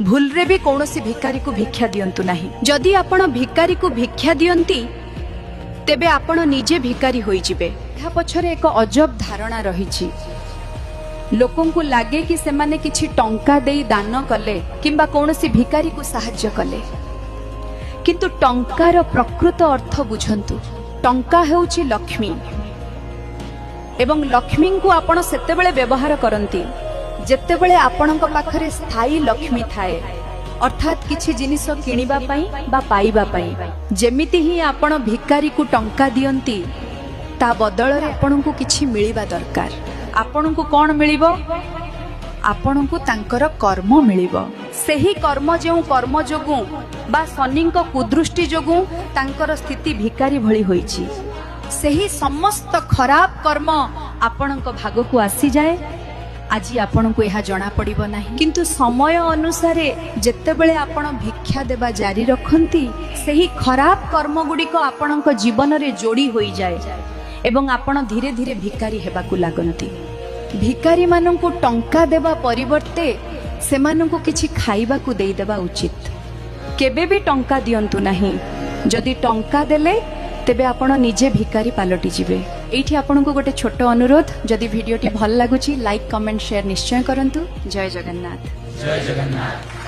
ଭୁଲରେ ବି କୌଣସି ଭିକାରୀକୁ ଭିକ୍ଷା ଦିଅନ୍ତୁ ନାହିଁ। ଯଦି ଆପଣ ଭିକାରୀକୁ ଭିକ୍ଷା ଦିଅନ୍ତି, ତେବେ ଆପଣ ନିଜେ ଭିକାରୀ ହୋଇଯିବେ। ଏହା ପଛରେ ଏକ ଅଜବ ଧାରଣା ରହିଛି। ଲୋକଙ୍କୁ ଲାଗେ କି ସେମାନେ କିଛି ଟଙ୍କା ଦେଇ ଦାନ କଲେ କିମ୍ବା କୌଣସି ଭିକାରୀକୁ ସାହାଯ୍ୟ କଲେ। କିନ୍ତୁ ଟଙ୍କାର ପ୍ରକୃତ ଅର୍ଥ ବୁଝନ୍ତୁ। ଟଙ୍କା ହେଉଛି ଲକ୍ଷ୍ମୀ ଏବଂ ଲକ୍ଷ୍ମୀଙ୍କୁ ଆପଣ ସେତେବେଳେ ବ୍ୟବହାର କରନ୍ତି, ଯେତେବେଳେ ଆପଣଙ୍କ ପାଖରେ ସ୍ଥାୟୀ ଲକ୍ଷ୍ମୀ ଥାଏ, ଅର୍ଥାତ୍ କିଛି ଜିନିଷ କିଣିବା ପାଇଁ ବା ପାଇବା ପାଇଁ। ଯେମିତି ହିଁ ଆପଣ ଭିକାରୀକୁ ଟଙ୍କା ଦିଅନ୍ତି, ତା ବଦଳରେ ଆପଣଙ୍କୁ କିଛି ମିଳିବା ଦରକାର। ଆପଣଙ୍କୁ କ'ଣ ମିଳିବ? ଆପଣଙ୍କୁ ତାଙ୍କର କର୍ମ ମିଳିବ। ସେହି କର୍ମ, ଯେଉଁ କର୍ମ ଯୋଗୁଁ ବା ଶନିଙ୍କ କୁଦୃଷ୍ଟି ଯୋଗୁଁ ତାଙ୍କର ସ୍ଥିତି ଭିକାରୀ ଭଳି ହୋଇଛି, ସେହି ସମସ୍ତ ଖରାପ କର୍ମ ଆପଣଙ୍କ ଭାଗକୁ ଆସିଯାଏ। ଆଜି ଆପଣଙ୍କୁ ଏହା ଜଣାପଡ଼ିବ ନାହିଁ, କିନ୍ତୁ ସମୟ ଅନୁସାରେ ଯେତେବେଳେ ଆପଣ ଭିକ୍ଷା ଦେବା ଜାରି ରଖନ୍ତି, ସେହି ଖରାପ କର୍ମ ଗୁଡ଼ିକ ଆପଣଙ୍କ ଜୀବନରେ ଯୋଡ଼ି ହୋଇଯାଏ ଏବଂ ଆପଣ ଧୀରେ ଧୀରେ ଭିକାରୀ ହେବାକୁ ଲାଗନ୍ତି। ଭିକାରୀମାନଙ୍କୁ ଟଙ୍କା ଦେବା ପରିବର୍ତ୍ତେ ସେମାନଙ୍କୁ କିଛି ଖାଇବାକୁ ଦେଇଦେବା ଉଚିତ। କେବେ ବି ଟଙ୍କା ଦିଅନ୍ତୁ ନାହିଁ। ଯଦି ଟଙ୍କା ଦେଲେ, ତେବେ ଆପଣ ନିଜେ ଭିକାରୀ ପାଲଟିଯିବେ। ଏଇଠି ଆପଣଙ୍କୁ ଗୋଟେ ଛୋଟ ଅନୁରୋଧ, ଯଦି ଭିଡ଼ିଓଟି ଭଲ ଲାଗୁଛି, ଲାଇକ୍, କମେଣ୍ଟ, ସେୟାର ନିଶ୍ଚୟ କରନ୍ତୁ। ଜୟ ଜଗନ୍ନାଥ। ଜୟ ଜଗନ୍ନାଥ।